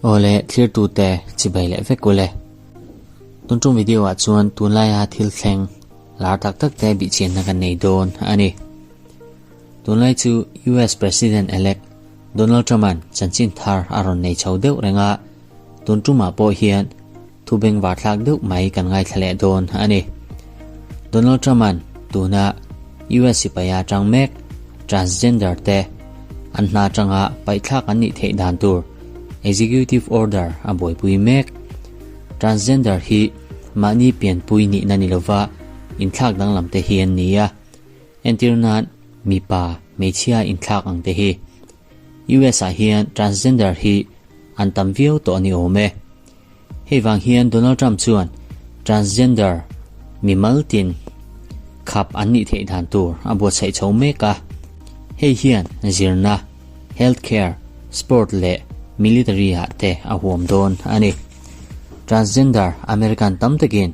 Awle thlirtute chibai leh vek ule. Tun tum video ah chuan tunlaia thil thleng lar tak tak te bihchianna kan nei dawn a ni. Tunlai chu US President elect Donald Trump-a'n chanchin thar a rawn nei chho deuh reng a, tun tumah pawh hian thu bengvar thlak deuh mai kan ngaithla leh dawn a ni. Donald Trump-a'n tuna US sipaia tang mek transgender te an hna atanga paihthlak an nih theih dan tur executive order a buaipui mek. Transgender hi mahni pianpui nihna ni lova inthlak danglam te hi an ni a. Entir nan mipa, hmeichhia inthlak ang te hi. US ah hian transgender hi an tam viau tawh a ni awm e. Hei vang hian Donald Trump chuan transgender mimal tin khap an nih theih dan tur a buatsaih chho mek a. Hei hian zirna, healthcare, sport leh military ah te a huam dawn a ni. Transgender American tam takin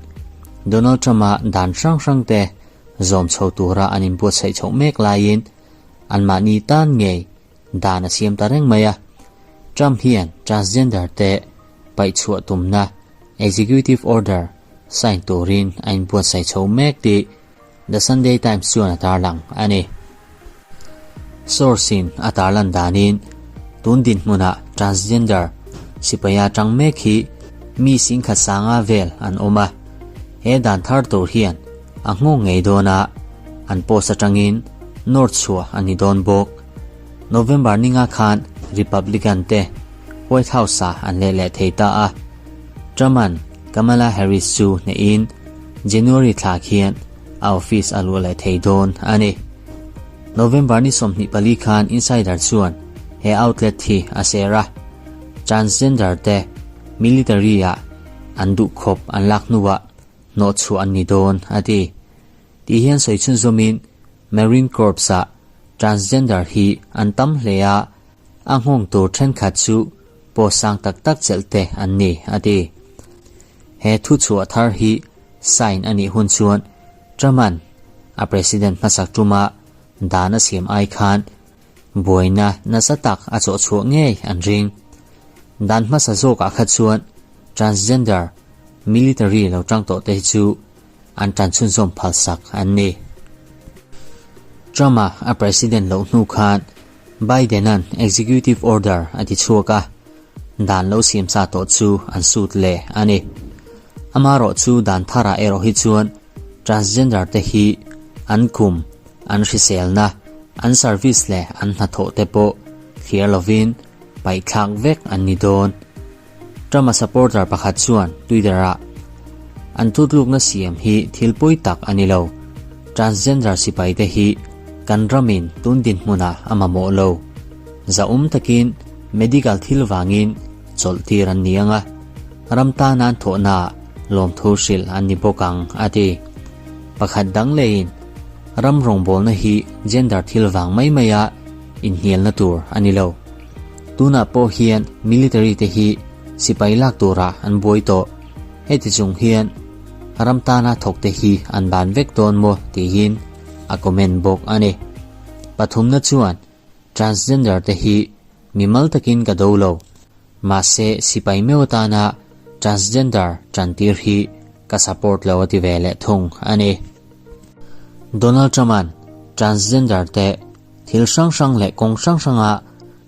Donald Trump-a dan hrang hrang te zawm chho tura an inbuatsaih chhoh mek laiin anmahni tan ngei dan a siam ta reng mai a. Trump hian transgender te paih chhuah tumna executive order sign turin a inbuatsaih chho mek tih The Sunday Times chuan a tarlang a ni. Source in a tarlan danin tun dinhmunah transgender sipaia tang mek hi mi singkhat sanga vel an awm a. He dan thar tur hian a nghawng ngei dawn a, an post atangin nawr chhuah a ni dawn bawk. November ninga khan Republican te White House ah an leh leh thei ta a. Trump-a'n Kamala Harris chu hnehin January thla khian a office a luah leh thei dawn a ni. November ni 24 khan Insider chuan he outlet hi a share a, transgender te military ah an duhkhawp an lak hnuah hnawhchhuah an ni dawn a ti. Tih hian sawi chhunzawmin Marine Corps ah transgender hi an tam hle a, a nghawng tur thenkhat chu post sang tak tak chelh te an ni a ti. He thuchhuah thar hi sign a nih hun chuan Trump-a'n a president hmasak tuma dan a siam ai khan buaina nasa tak a chawhchhuah ngei an ring. Dan hmasa zawkah kha chuan transgender military lo tang tawh te hi chu an tan chhunzawm phalsak an ni. Trump-a a president loh hnu khan Biden-a'n executive order a ti chhuak a, dan lo siam sa tawh chu an sut leh a ni. Amaherawh chu dan tharah erawh hi chuan transgender te hi an kum, an hriselna, an service leh an hnathawh te pawh thlir lovin paihthlak vek an ni dawn. Trump-a supporter pakhat chuan Twitter-ah, An thutlukna siam hi thil pawi tak a ni lo. Transgender sipaite hi kan ramin tun dinhmunah a mamawh lo. Zahawm takin medical thil vangin chawlh tir an ni ang a, ram tana an thawhnaah lawmthu hrilh an ni bawk ang, a ti. Pakhat dang leiin ram rawngbawlna hi gender thil vang mai maia inhnialna tur a ni lo. Tunah pawh hian military te hi sipai lak turah an buai tawh. Heti chung hian ram tana thawk te hi an ban vek dawn maw tiin a comment bawk a ni. Pathumna chuan transgender te hi mimal takin ka do lo, mahse sipai meuh atana transgender tantir hi ka support lo a ti ve leh thung a ni. Donald Trump-a'n transgender te Thil hrang hrang leh kawng hrang hranga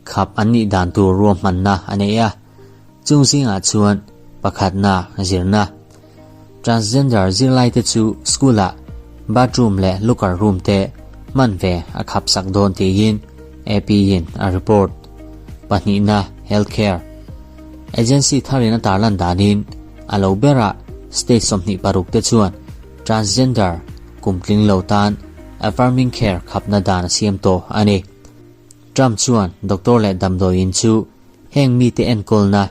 khap an nih dan tur ruahmanna a nei a, chung zingah chuan pakhatna zirna. Transgender zirlaite chu school-ah bathroom leh locker room te hman ve a khap sak dawn tiin AP-in a report. Pahnihna healthcare agency tharin a tarlan danin a lo berah state 26 te chuan transgender kumtling lo tan affirming care khapna dan a siam tawh a ni. Trump chuan doctor leh damdawiin chu heng mite enkawlna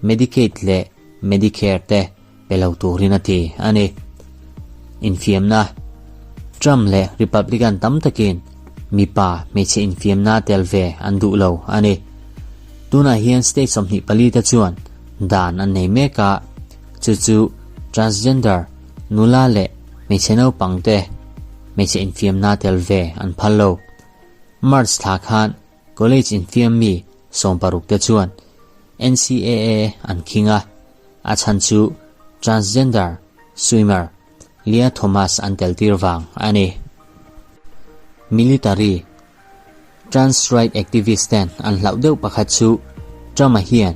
Medicaid leh Medicare te pe lo turin a ti a ni. Infiamna Trump leh Republican tam takin mipa hmeichhe infiamna tel ve an duh lo a ni. Tunah hian state 24 te chuan dan an nei mek a, chu chu transgender nula leh hmeichhe naupang te hmeichhe infiamna tel ve an phal lo. March thla khan College infiam mi sawmparuk te chuan NCAA an khing a, a chhan chu transgender swimmer Lia Thomas an tel tir vang a ni. Military Trans right activist ten an hlauh deuh pakhat chu Trump-a hian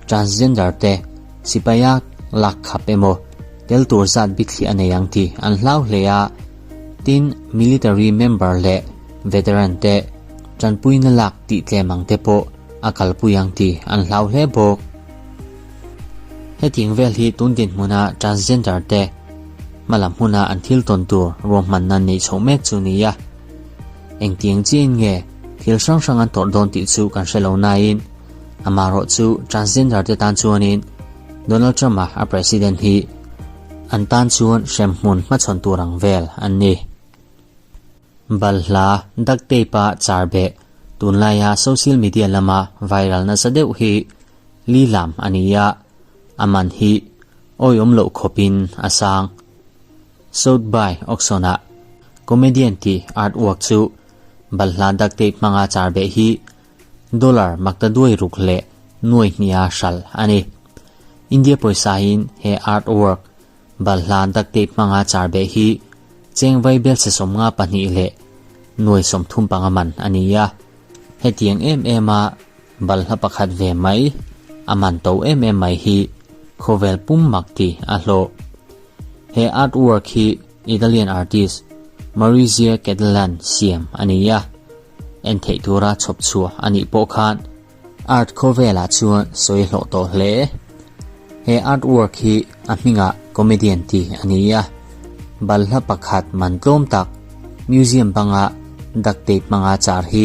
transgender te sipaia lak khap emaw tel tur zat bithliah a nei ang tih an hlau hle a, tin military member leh veteran te tanpuina lak tih tlem ang te pawh a kalpui ang tih an hlau hle bawk. Hetiang vel hi tun dinhmuna transgender te hmalam hmuna an thil tawn tur ruahmanna neih chhoh mek chu ni a. Engtiang chiahin nge thil hrang hrang an tawrh dawn tih chu kan hre lo nain, amaherawh chu transgender te tan chuanin Donald Trump-a a president hi an tan chuan hremhmun hmachhawn tur ang vel an ni. Balhla duct tape-a char beh tunlaia social media lama viral nasa deuh hi lilam a ni a, a man hi awihawm loh khawpin a sang. South by Auction-ah comedian tih artwork chu balhla duct tape hmanga char beh hi dollar makta duai ruk leh nuai hniha hralh a ni. India pawisain he artwork balhla duct tape hmanga char beh hi cheng vai belchhe 52 leh nuai 35 man a ni a. Hetiang em em a balhla pakhat ve mai a man to em em mai hi khawvel pum mak tih a hlawh. He artwork hi Italian artist Maurizio Cattelan siam a ni a, en theih tura chhawp chhuah a nih pawh khan art khawvelah chuan sawi hlawh tawh hle. He artwork hi a hmingah comedian tih a ni a, balhla pakhat man tlawm tak museum banga duct tape hmanga char hi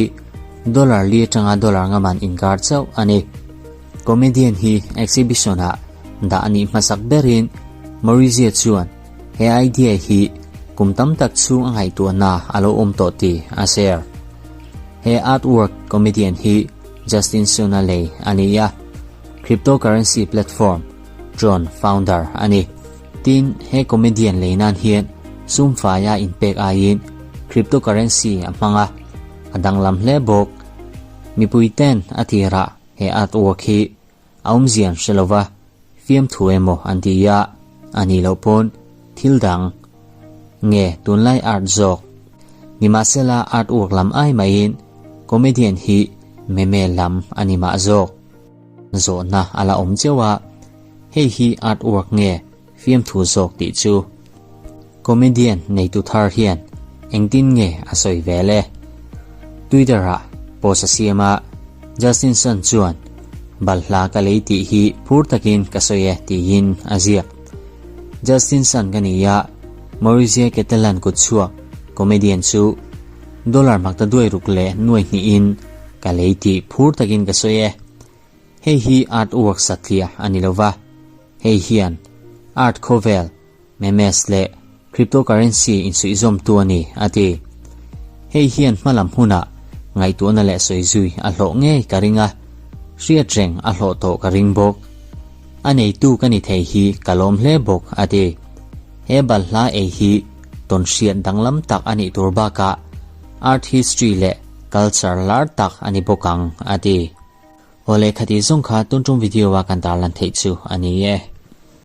dollar li atanga dollar nga man inkar chauh a ni. Comedian hi exhibition-ah dah a nih hmasak berin Maurizio chuan he idea hi kum tam tak chhung a ngaihtuahna a lo awm tawh tih a share. He artwork comedian hi Justin Sun-a lei a ni a, cryptocurrency platform Tron founder a ni. Tin, he comedian lei nan hian sum faia inpek aiin cryptocurrency a hmang a, a danglam hle bawk. Mipuiten a tirah He artwork hi a awmzia an hre lova, fiamthu emaw an ti a, a nih loh pawn thil dang nge tunlai art zawk. Nimahsela artwork lam ai maiin comedian hi meme lam a ni mah zawk. Zawhna a la awm cheuh a, hei hi artwork nge Fiamthu zawk tih chu comedian neitu thar hian engtin nge a sawi vel e? Twitter ah post a siam a, Justin Sun chuan balhla ka lei tih hi phur takin ka sawi e tiin a ziak. Justin Sun ka ni a, Maurizio Cattelan kutchhuak comedian chu dollar makta duai ruk leh nuai hnihin ka lei tih phur takin ka sawi e. Hei hi artwork satliah a ni lova. Hei hian art khawvel, memes leh cryptocurrency insuihzawmtu a ni, a ti. Hei hian hmalam hunah ngaihtuahna leh sawizui a hlawh ngei ka ring a, hriat reng a hlawh tawh ka ring bawk. A neitu ka ni thei hi ka lawm hle bawk, a ti. He balhla ei hi tawnhriat danglam tak a nih tur bakah art history leh culture lar tak a ni bawk ang, a ti. Aw lehkha tih zawng kha tun tum video a kan tarlan theih chu a ni e.